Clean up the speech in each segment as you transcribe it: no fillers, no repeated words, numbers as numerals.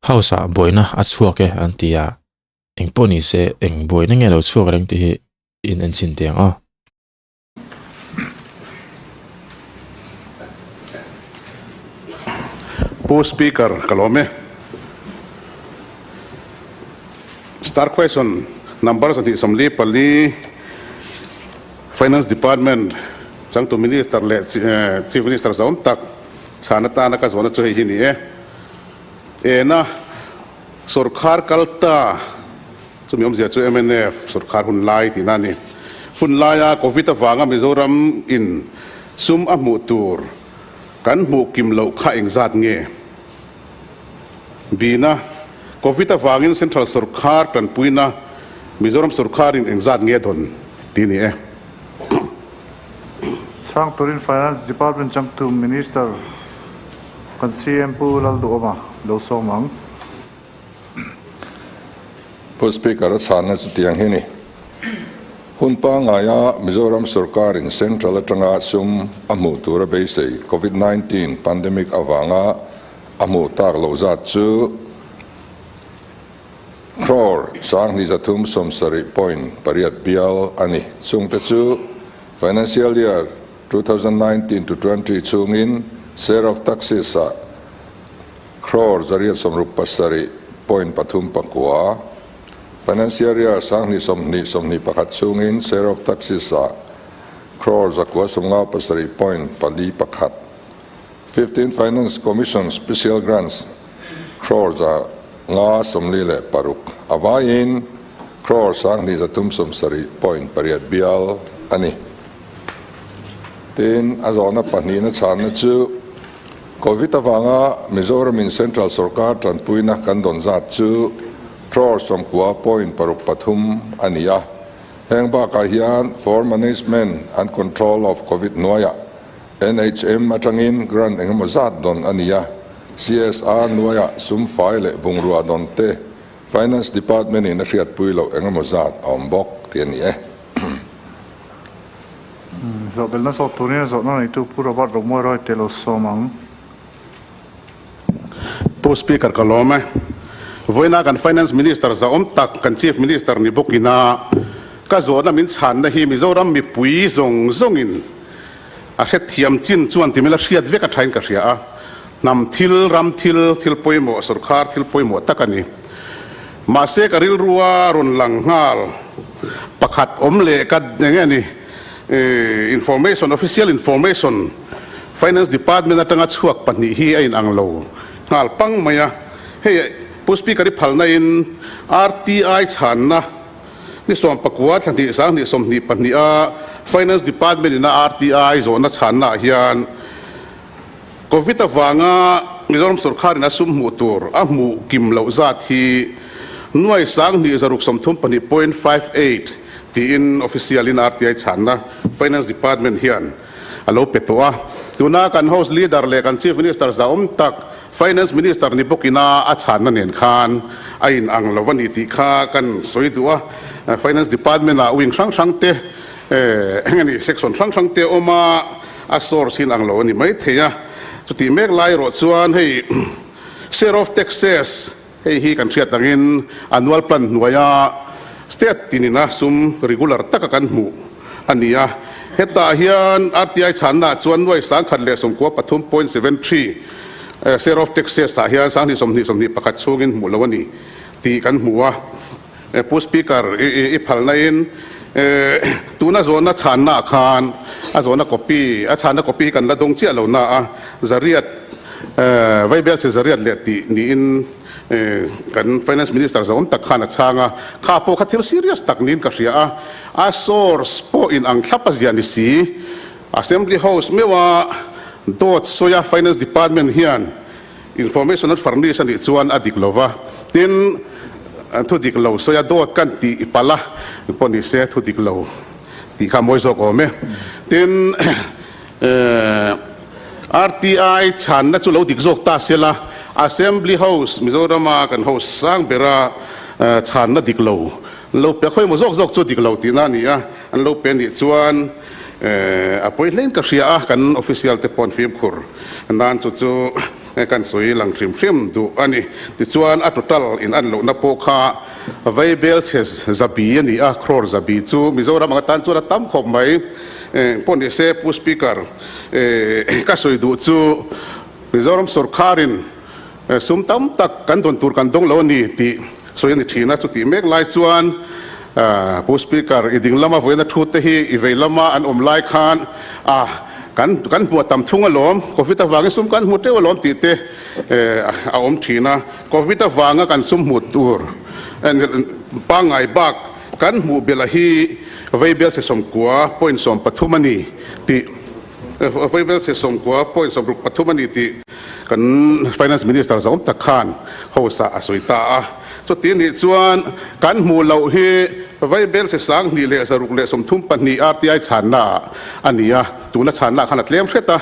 House-ah buaina a chhuak e an ti a, eng pawh ni se eng buaina nge lo chhuak reng tih hi in en chhin teh ang aw. Pu Speaker, ka lawm e. Star question number 244, Finance Department changtu Minister leh Chief Minister zawm tak chhan atana ka zawhna chu hei hi ni e. Ena sorkar kal ta chumi awmzia chu mnf sorkar hun lai tihna a ni. Hun laia Covid avanga Mizoram in sum a hmuh tur kan hmuh kim loh kha engzat nge? Bina, Covid avangin Central sorkar tanpuina Mizoram sorkarin engzat nge dawn tih a ni e. Chhang turin Finance Department changtu Minister kan CM Pu Lalduhawma lo sawm ang. Pu Speaker, a chhanna chu tiang hi ni. Hun pangngaia Mizoram sorkarin Central atanga sum a hmuh tura beisei Covid 19 pandemic avanga a hmuh tak loh zat chu crore 2370.8 bial a ni. Chungte chu Financial Year 2019 to 20 chhungin share of taxes ah crore 167.39, Financial Year 2020 21 chhungin share of taxes ah crore 957.41, 15 Finance Commission Special Grants crore 546, a vaiin crore 2370.8 bial a ni. Tin, a zawhna pahnihna chhanna chu Covid avanga Mizoramin Central sorkar tanpuina kan dawn zat chu crore 90.63 a ni a. Heng bakah hian for Management and Control of Covid hnuaiah NHM atangin grant engemaw zat dawn a ni a. CSR hnuaiah sum fai leh bungrua dawn te Finance Department in a hriatpui loh engemaw zat a awm bawk tih a ni e. Zawhbelhna zawh turin a zawhna neitu Pu Robert Romawi Roy te lo sawm ang. Pu Speaker ka lawm e. Vawiina kan Finance Minister zahawm tak kan Chief Minister ni bawk ina ka zawhna min chhanna hi Mizoram mipui zawng zawngin a hrethiam chin chuan ti mila hriat vek a thain ka hria a. Hnam thil, ram thil, thil pawimawh, sorkar thil pawimawh tak a ni. Mahse ka rilrua rawn lang nghal pakhat awm leh ka eng nge ni information, official information, Finance Department atanga chhuak pahnih hi a inang lo nghal pang mai a. Hei Pu Speaker i phalna in RTI chhanna ni 19 thla hnih 2022 a Finance Department ina RTI zawhna chhanna ah hian Covid avanga Mizoram sorkarin a sum hmuh tur a hmuh kim loh zat hi nuai 2634.58 tiin official in RTI chhanna Finance Department hian a lo pe tawh a. Tuna kan House Leader leh kan Chief Minister zahawm tak Finance Minister ni bawkina a chhanna nen khan a inang lo a ni tih kha kan sawi duh a. Finance Department ah wing hrang hrang te eng a ni section hrang hrang te awm a. A source hi ang lo a ni mai thei a, chutih mek lai erawh chuan hei share of taxes hei hi kan hriat angin annual plan hnuaia state tinina sum regular taka kan hmuh a ni a. Hetah hian RTI chhanna ah chuan nuai 1093.73 share of taxes ah hian 2021 chhungin hmuh lo a ni tih kan hmu a. Pu Speaker, i phalna in tuna zawhna chhanna ah khan a zawhna copy, a chhanna copy hi kan la dawng chiah lo na a, zariat, vaibel chhe zariat leh tih niin kan Finance Minister zawm tak khan a chhang a, kha pawh kha thil serious tak niin ka hria a, a source pawh in ang thlap a zia ni si, Assembly House meuha dawt sawi a Finance Department hian Information an furnish a nih chuan a dik lo va, tin, thu dik lo sawi a dawt kan tih palh a pawh ni se thu dik lo tih kha a mawi zawk awm e. Tin, RTI chhanna chu lo dik zawk ta se la, Assembly House, Mizorama kan house sang bera chhanna dik lo an lo pe a, khawimaw zawk zawk chu dik lo tihna a ni a, an lo pe a nih chuan a pawi hlein ka hria a, kan official te pawh an fimkhur nan chu chu. kan sawi lang hrim hrim duh a ni. Tichuan a total in an lohna pawh kha Vaibel chhe zabi a ni a, crore zabi chu Mizoram ang atan chuan a tam khawp mai. Pawh ni se Pu Speaker, ka sawi duh chu Mizoram sawrkharin sum tam tak kan dawn tur kan dawng lo a ni tih sawi a ni thin a. Chutih mek lai chuan Pu Speaker, i ding lama vawiina thu te hi i vei lama an awm lai khan a kan kan hmuh a tam thung alawm, Covid avangin sum kan hmu teuh alawm tih te a awm thin a. Covid avanga kan sum hmuh tur pangngai bak kan hmuh belh a hi Vaibel chhe 90 point 13 a ni tih Vaibel chhe 90 point 63 a ni tih kan Finance Minister zawng tak khan house ah a sawi ta a. Chuti nih chuan kan hmuh loh hi Vaibel chhe 2632 RTI chhanna ah a ni a, tuna chhanna ah khan a tlem hret a.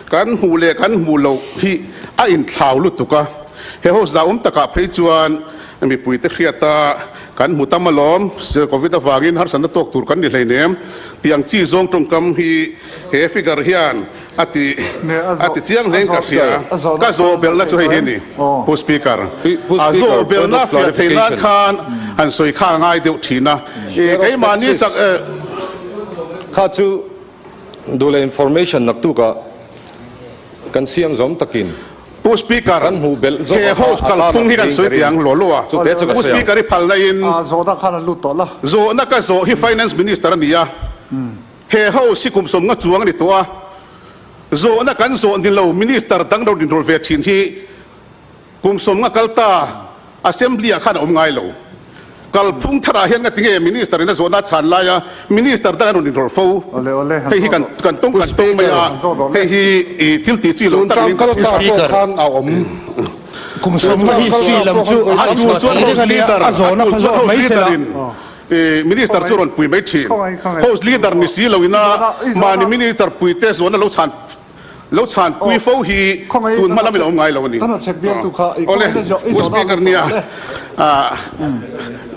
Kan hmuh leh kan hmuh loh hi a inthlau lutuk a. He house dah awm takah phei chuan mipuite hriata kan hmu tam alawm, Covid avangin harsatna tawk tur kan ni hleinem tih ang chi zawng tawngkam hi he figure hian a ti a ti chiang hlein ka hria. Ka zawh belhna chu hei hi a ni, Pu Speaker. A zawh belhna fiah theih nan khan han sawi kha a ngai deuh thin a. Keimahni chak. Kha chu Duh leh information naktukah kan siam zawm takin Pu Speaker, kan hmuh belh zawk he a kha house a tan kalphung ang hi kan tiin sawi ka ring. tiang law law a. Chute chu ka Pu sawi ang. Speaker i phalna in Zawhna khan an lut tawh la. Zawhna ka zawh hi Finance Minister a ni a. He house hi kum 50 chuang a ni tawh a. Zawhna kan zawh ni lo Minister dang ro inrawl ve thin hi Kum 50 kal ta Assembly ah khan a awm ngai lo. Kalphung tharah hian ngati nge Minister in a zawhna a chhan laia Minister dang an rawn inrawlh fo. Hei hi kan kan tawng kan tawng mai a, hei hi i thil tih chi lo tak niin ka hria. Speaker. Kum 50 history lam chu a A tul chuan House Leader, a tul chuan House Leader in Minister chu rawn pui mai thin. House Leader ni si lo ina mahni Minister puite zawhna lo chhan Lo chhanpui fo hi tun hma lamin a awm ngai lo a ni. Awle, Pu Speaker nia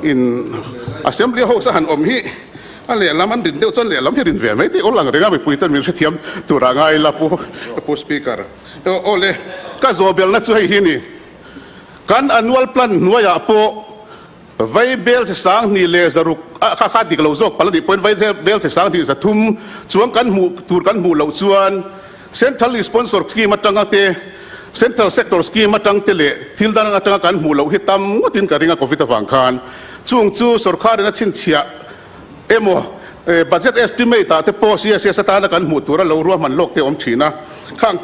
in Assembly house a han awm hi a lehlam an rin deuh chuan lehlam hi rin ve mai tih awl ang reng a mipui chuan min hrethiam turah ngai la Pu Speaker. Awle, ka zawhbelna chu hei hi a ni. Kan annual plan hnuaiah pawh Vai bel che 2600 a kha kha dik lo zawk palh a nih pawhin vai bel che 2300 chuang kan hmuh tur kan hmuh loh chuan Central Sponsor Scheme atanga te Central Sector Scheme atang te leh thil dang atanga kan hmuh loh hi tam ngawtin ka ring a Covid avang khan chung chu sorkharin a chhinchhiah emaw budget estimate ah te pawh CSS atana kan hmuh tura lo ruahman lawk te a awm thin a. Khang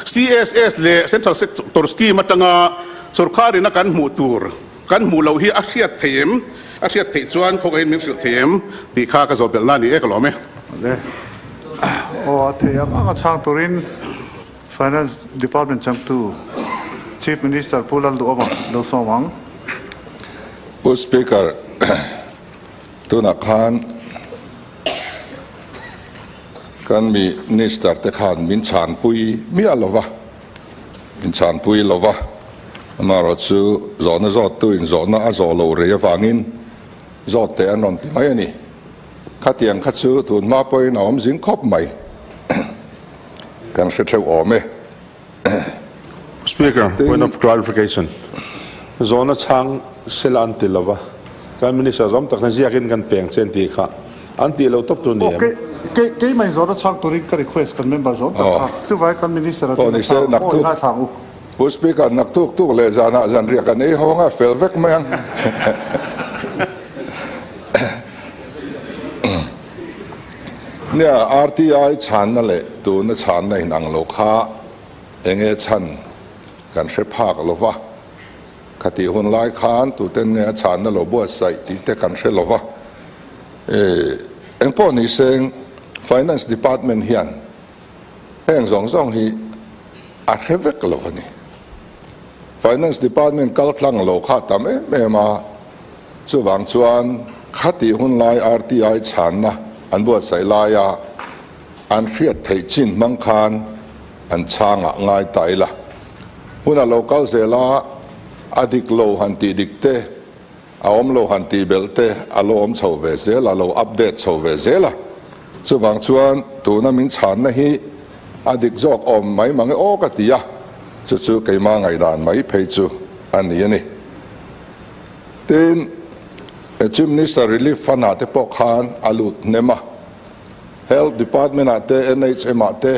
CSS leh Central Sector Scheme atanga sorkharin a kan hmuh tur Kan hmuh loh hi a hriat thei em? A hriat theih chuan khawngaihin min hrilh thei em? Tih kha ka zawh belhna a ni e, ka lawm e. Le. Aw, a thei ang ang a chhang turin Finance Department changtu Chief Minister Pu Lalduhawma lo sawm ang. Pu Speaker, tunah khan kan Minister te khan min chhanpui miah lova. Inchhanpui lova, amaherawh chu zawhna zawttu in zawhna a zawh loh rei avangin zawt teh an rawn ti mai a ni. Khatiang kha chu tun hma pawhin a awm zing khawp mai. Kan hre theuh awm e. Speaker, point of clarification. Zawhna chhang sela an ti lova, kan Minister zawm tak hian ziakin kan peng che an tih kha. An tih lo tawp tur ni em? Keimah zawhna chhang turin ka request kan member zawm tak kha. Chuvai kan minister a tin a chhang aw i ngaithla ang u. Pu Speaker, naktuk tuk leh zanah zanriah kan ei hawng a, fel vek mai ang. Nia, RTI chhanna leh tuna chhanna inang lo kha enge chhan kan hre phak lova. Khatih hun lai khan tuten nge a chhanna lo buatsaih tih te kan hre lova. Engpawh ni seng Finance Department hian heng zawng zawng hi a hre vek lo a ni. Finance Department kal tlang lo kha tam em em a, chuvang chuan khatih hun lai RTI chhanna an buatsaih laia an hriat theih chin hmang khan an chhangah ngai ta ila. Hun a lo kal zel a, a dik lo han tih dik te, a awm lo han tih belh te a lo awm chho ve zel a, lo update chho ve zel a. Chuvang chuan tuna min chhanna hi a dik zawk awm mai mang e aw ka ti a. Chu chu keimah ngaihdan mai phei chu a ni a ni. Tin, Chief Minister Relief Fund ah te pawh khan a lut hnem a, Health Department ah te, NHM ah te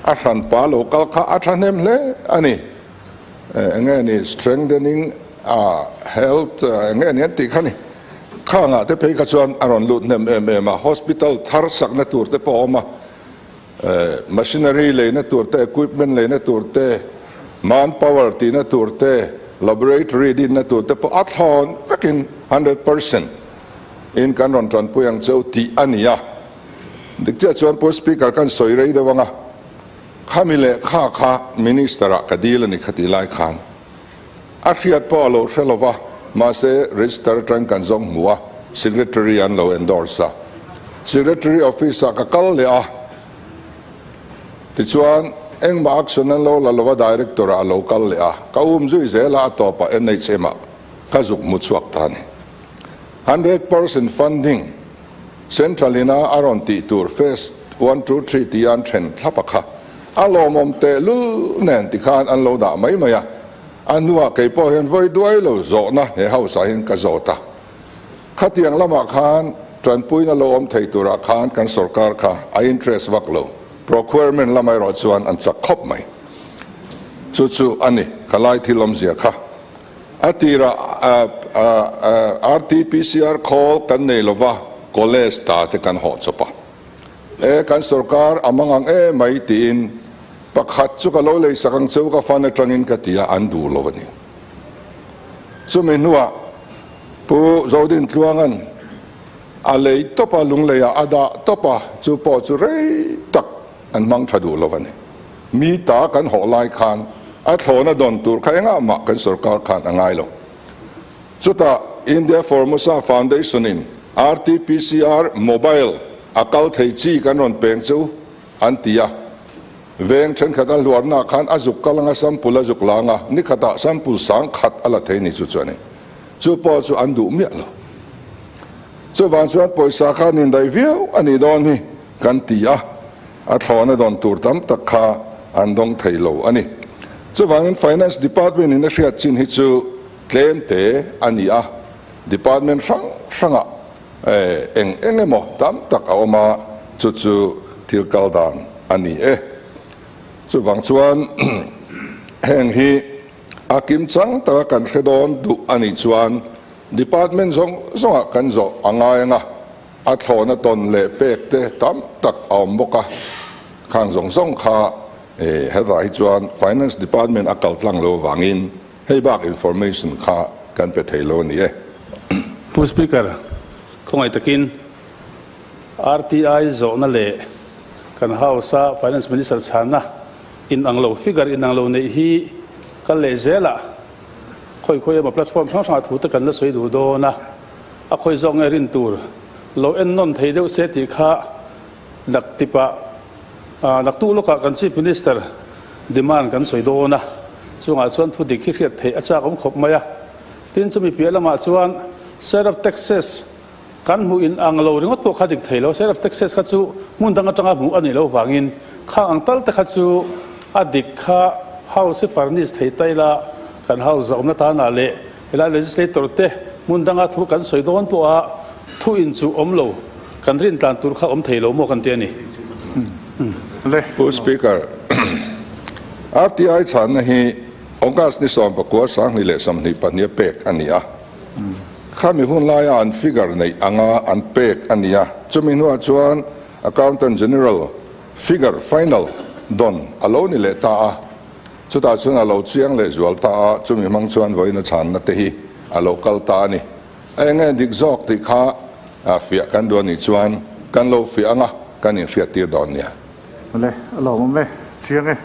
a hran pa lo kal kha a thahnem hle a ni. Enge ni Strengthening Health enge ni an tih kha ni. Khangah te phei kha chuan a rawn lut hnem em em a, Hospital thar sakna tur te pawh a awm a, Machinery leina tur te, equipment leina tur te, manpower tihna tur te, laboratory dinna tur te pawh a thlawn vekin 100% in kan rawn tanpui ang cheu tih a ni a. Dik chiah chuan Pu Speaker kan sawi rei deuh ang a, khami leh kha kha Minister ah ka dil a ni kha tih lai khan a hriat pawh a lo hre lo va, mahse register atang kan zawng hmu a, Secretary an lo endorse a. Secretary office ah ka kal leh a, tichuan engmah action an lo la lo va, Director ah a lo kal leh a, ka um zui zel a, a tawpah NHM ah ka zuk hmu chhuak ta a ni. 100% funding Central ina a rawn tih tur phase one, two, three tia an then thlap a kha a lawmawm tehlul nen tikhan an lo dah mai mai a, a hnuah kei pawh hian vawi duai lo zawhna he house ah hian ka zawt a, khatiang lamah khan tanpuina lo awm thei turah khan kan sorkar kha a interest vak lo, procurement lamah erawh chuan an chak khawp mai. Chu chu a ni ka lai thil awmzia kha. A tirah RT-PCR khawl kan nei lova, college ta te kan hawh chawp a. E, kan sorkar a mang ang e mai tiin pakhat chu ka lo lei sak ang cheu ka fan atangin ka ti a, an duh lo a ni. Chumi hnuah Pu Zodin Tluanga'n a lei tawp a, lungleiah a dah tawp a, chu pawh chu rei tak an hmang tha duh lo a ni. Mi ta kan hawh lai khan a thlawna dawn tur kha engah mah kan sorkar khan a ngai lo. Chutah India Formosa Foundation in RT-PCR mobile a kal thei chi kan rawn peng che u an ti a. Veng thenkhat a hluarna khan a zuk kal anga sample a zuk lang a, nikhatah sample sang khat a la thei ni chu chuan in chu pawh chu an duh miah lo. Chuvang chuan pawisa kha nin daih viau a nih dawn hi kan ti a. A thlawhna dawn tur tam tak kha an dawng thei lo a ni. Chuvangin Finance Department in a hriat chin hi chu tlem te a ni a, Department hrang hrangah eng eng emaw tam tak a awm a, chu chu thil kal dan a ni e. Chuvang chuan heng hi a kim chang taka kan hre dawn duh a nih chuan Department zawng zawngah kan zawh a ngai ang a. A thlawhna tawn leh pek te tam tak a awm bawk a, khang zawng zawng kha hetah hi chuan Finance Department a kal tlang lo avangin hei bak information kha kan pe thei lo a ni e. Pu Speaker, khawngaih takin RTI zawhna leh kan House-a Finance Minister chhanna inang lo, figure inang lo neih hi kal leh zelah khawi khawi emaw platform hrang hrangah thu te kan la sawi duh dawn a. A khawi zawk nge rin tur lo en nawn thei deuh se tih kha dak tipah naktuk lawkah kan Chief Minister demand kan sawi dawn a, chungah chuan thu dik hi hriat theih a chak awm khawp mai a. Tin, chumi piah lamah chuan share of taxes kan hmuh in ang lo ringawt pawh kha dik thei lo, share of taxes kha chu hmun dang atanga hmuh a nih loh vangin khang ang tal te kha chu a dik kha House hi furnish thei ta ila kan House zawmna tanah leh Helai legislator te hmun danga thu kan sawi dawn pawha thu in chu awm lo, kan rin tlan tur kha awm thei lo maw kan ti a ni. Pu Speaker, RTI chhanna hi August ni 19 2022 a pek a ni a. Khami hun laia an figure neih anga an pek a ni a. Chumi hnuah chuan Accountant General figure final dawn a lo ni leh ta a. Chutah chuan a lo chiang leh zual ta a, chumi hmang chuan vawiin a chhanna te hi a lo kal ta a ni. A eng nge dik zawk tih kha fiah kan duh a nih chuan kan lo fiah ang a, kan inhriattir dawn nia. Awle, a lawmawm e, chiang e.